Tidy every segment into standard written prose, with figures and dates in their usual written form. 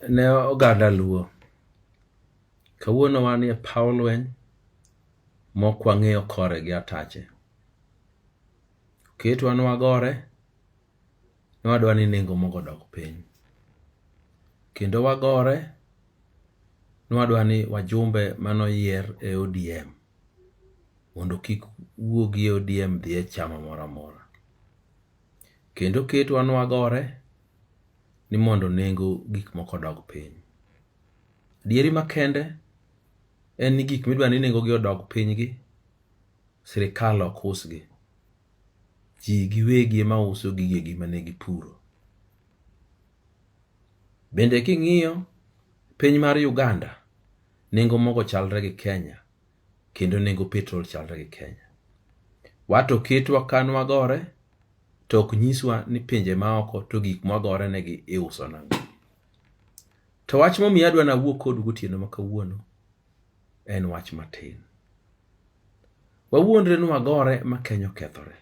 Ne oganda luo, kawuono wan e paw lweny mok wang'eyo kore gi atache. Oketwa ni wagore ni wadwa ni nengo mogo odog piny. Kendo wagore ni wadwa ni wajumbe mane oyier e ODM mondo kik wuogi e ODM dhi e chama moro amora. Kendo oketwa ni wagore ni mondo nengo gik moko odog piny. Adieri makende en ni gik midwa ni nengo gi odog piny gi, sirikal ok usgi. Ji giwegi ema uso gigegi mane gipuro. Bende king'iyo piny mar Uganda, nengo mogo chalre gi Kenya kendo nengo petrol chalre gi Kenya. Wato oketwa ka nwagore to ok nyiswa ni pinje maoko to gik mwagore negi iuso nang'o. To wach momiyo adwa nawuo kodu gotieno ma kawuono en wach matin. Wawuondre ni wagore ma Kenya okethore.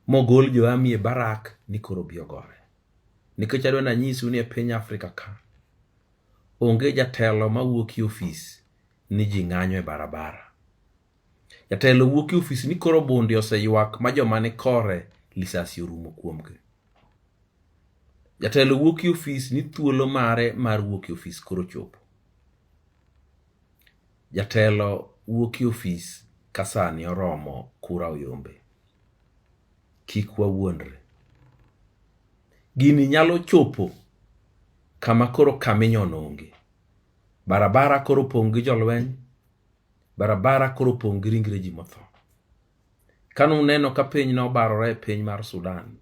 Mogol jo army e barak ni koro obi ogore. Nikech adwa nanyisu ni e piny Afrika ka onge jatelo mawuok e ofis ni ji ng'anyo e barabara. Jatelo wuok e ofis ni koro bunde oseywak ma joma ni kore lisasi orumo kuomgi. Jatelo wuok e ofis ni thuolo mare mar wuok e ofis koro ochopo. Jatelo wuok e ofis ka sani oromo kura oyombe. Kik wawuondre. Gini nyalo chopo kama koro kaminyono onge. Barabara koro opong' gi jolweny, barabara koro opong' gi ringre ji motho. Kane uneno ka piny nobarore e piny mar Sudan,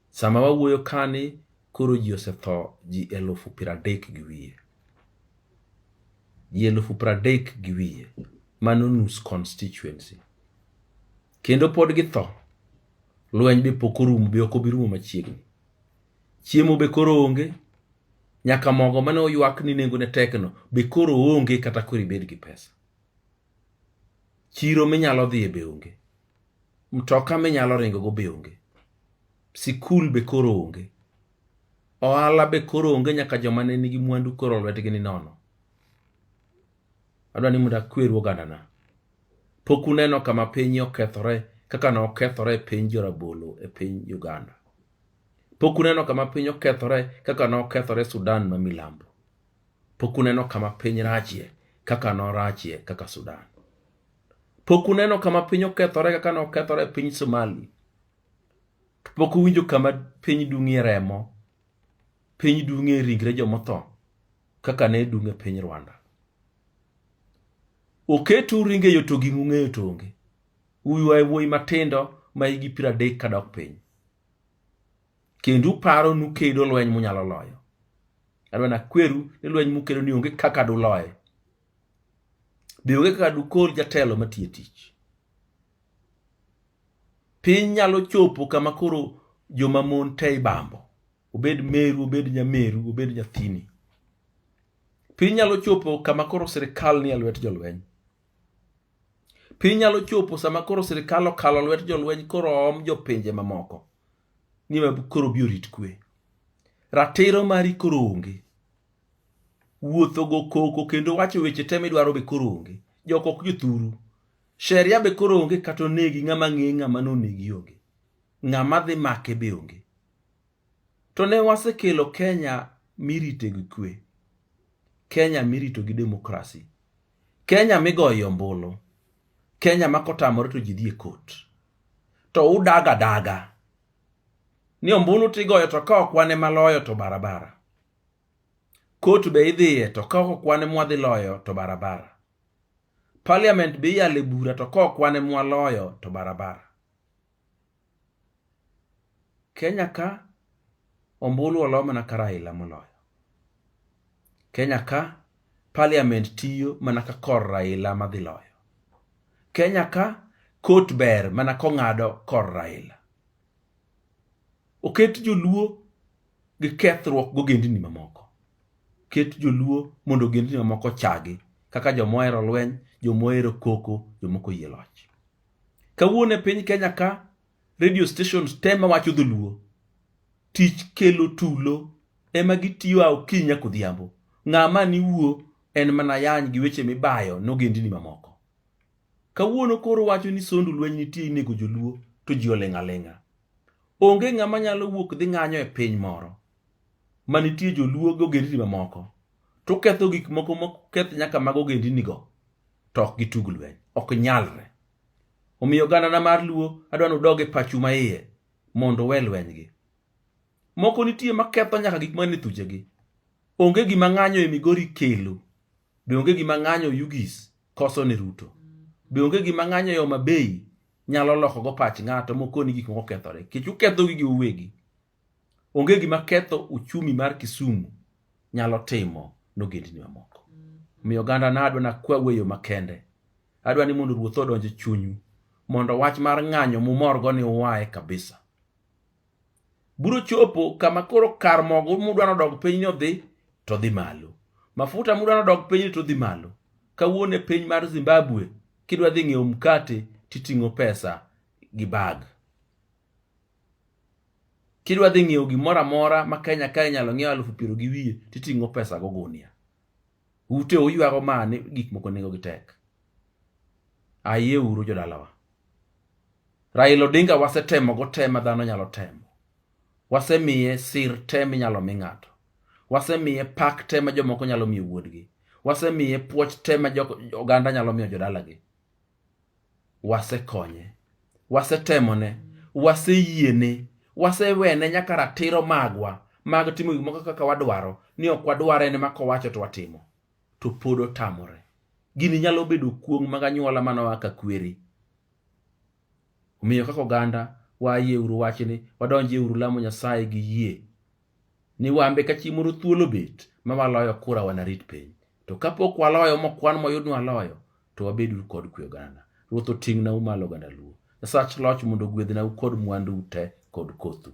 sama wawuoyo kani koro ji osetho ji 30,000 gi wiye. Ji 30,000 gi wiye, mano nus constituency. Kendo pod githo. Lweny be pok orumo, be ok obi rumo machiegni. Chiemo be koro onge, nyaka mogo mane oywak ni nengone tekno be koro onge kata koro ibed gi pesa. Chiro minyalo dhiye be onge. Mtoka minyalo ringogo be onge. Sikul be koro onge. Ohala be koro onge nyaka joma ne nigi mwandu koro lwetgi ni nono. Adwa ni mondo akweru ogandana. Pok uneno kama piny okethore kaka ne okethore e piny jorabolo e piny Uganda. Pok uneno kama piny okethore kaka ne okethore Sudan ma milambo. Pok uneno kama piny rachie kaka norachie kaka Sudan. Pok uneno kama piny okethore kaka nokethore e piny Somali. To pok uwinjo kama piny dung'ie remo, piny dung'ie ringre jomotho kaka ne dung' e piny Rwanda. Oketu ringe yo to gima ung'eyo to onge. Uywayo wuoyi matindo ma higi 30 kadok piny. Kendo uparo nukedo lweny munyalo loyo. Adwa nakweru ni lweny mukedo ni onge kaka duloye. Be onge kaka dukol jatelo matiyo tich. Piny nyalo chopo kama koro joma mon te ibambo. Obed meru, obed nyameru, obed nyathini. Piny nyalo chopo kama koro sirikal ni e lwet jolweny. Piny nyalo chopo sama koro sirikal okalo lwet jolweny koro oom jopinje mamoko ni ma koro obi orit kwe. Ratiro mari koro onge. Wuotho go koko kendo wacho weche te midwaro be koro onge. Jok ok jothuru. Sheria be koro onge kata onegi ng'ama ng'e ng'ama nonegi onge. Ng'ama dhi make be onge. To ne wasekelo Kenya mirite gi kwe. Kenya mirito gi demokrasi. Kenya migoye ombulu. Kenya ma kotamore to ji dhi e kot. To udaga daga. Ni ombulu tigoyo to ka ok wan ema loyo to barabara. Kot be idhiye to ka ok wan ema wadhi loyo to barabara. Parliament be iyale bura to ka ok wan ema waloyo to barabara. Kenya ka ombulu olo mana ka Raila moloyo. Kenya ka parliament tiyo mana ka kor Raila madhi loyo. Kenya ka court ber mana kong'ado kor Raila. Oket joluo gi kethruok gogendini mamoko. Ket joluo mondo ogendini mamoko ochagi kaka joma ohero lweny, joma ohero koko, joma ok oyie loch. Kawuono e piny Kenya ka radio stations te mawacho dholuo tich kelo tulo. ema gitiyo a okinyi nyaka odhiambo. Ng'ama ni wuo en mana yany gi weche mibayo nogendini mamoko. Kawuono koro wacho ni Sondu lweny nitie inego joluo to ji oling' aling'a. Onge ng'ama nyalo wuok dhi ng'anyo e piny moro ma nitie joluo gi ogendini mamoko to ketho gik moko moketh nyaka mag ogendinigo to ok gitug lweny. Ok nyalre. Omiyo ogandana mar Luo adwa ni udog e pachu maiye mondo uwe lwenygi. Moko nitie maketho nyaka gik man e thuchegi. Onge gima ng'anyo e Migori kelo. Be onge gima ng'anyo Yugis koso ne Ruto. Be onge gima ng'anyo e Homa Bay nyalo lokogo pach ng'ato mokoni gik moko kethore. Nikech uketho gigi uwegi. Onge gima ketho uchumi mar Kisumu nyalo timo nogendni mamoko. Omiyo oganda na adwa nakwau e yo makende. Adwa ni mondo Ruoth odonj e chunyu mondo wach mar ng'anyo mumorgo ni uaye kabisa. Biro chopo kama koro kar mogo mudwa nodog piny ni odhi to dhi malo. Mafuta mudwa nodog piny ni to dhi malo. Kawuono e piny mar Zimbabwe kidwa dhi ng'iewo mkate titing'o pesa gi bag. Kidwa dhi ng'iewo gimoro amora ma Kenya ka inyalo ng'iewo alufu piero gi wiye titing'o pesa go gunia. Ute uywago mane gik moko nengo gi tek. Ayie uru jodalawa. Raila Odinga wasetemo go te ma dhano nyalo temo. Wasemiye sir te minyalo mi ng'ato. Wasemiye pak te ma jomoko nyalo miyo wuodgi. Wasemiye puoch te ma oganda nyalo miyo jodalagi. Wasekonye. Wasetemone. Waseyiene. Wasewene nyaka ratiro magwa mag timo gik moko kaka wadwaro ni ok wadwar en ema kowacho to watimo. To pod otamore. Gini nyalo bedo kuong' mag anyuola mane oa ka kwere. Omiyo kaka oganda wayie uru wachni, wadonjie uru lamo Nyasaye gi yie ni wambe ka chieng' moro thuolo bet ma waloyo kura wanarit piny. To kapok waloyo mokwan moyud ni waloyo, to wabeduru kod kwe oganda. Ruoth oting'nau malo oganda Luo. Nyasach loch mondo ogwedhnau kod mwanduu te kod kothu.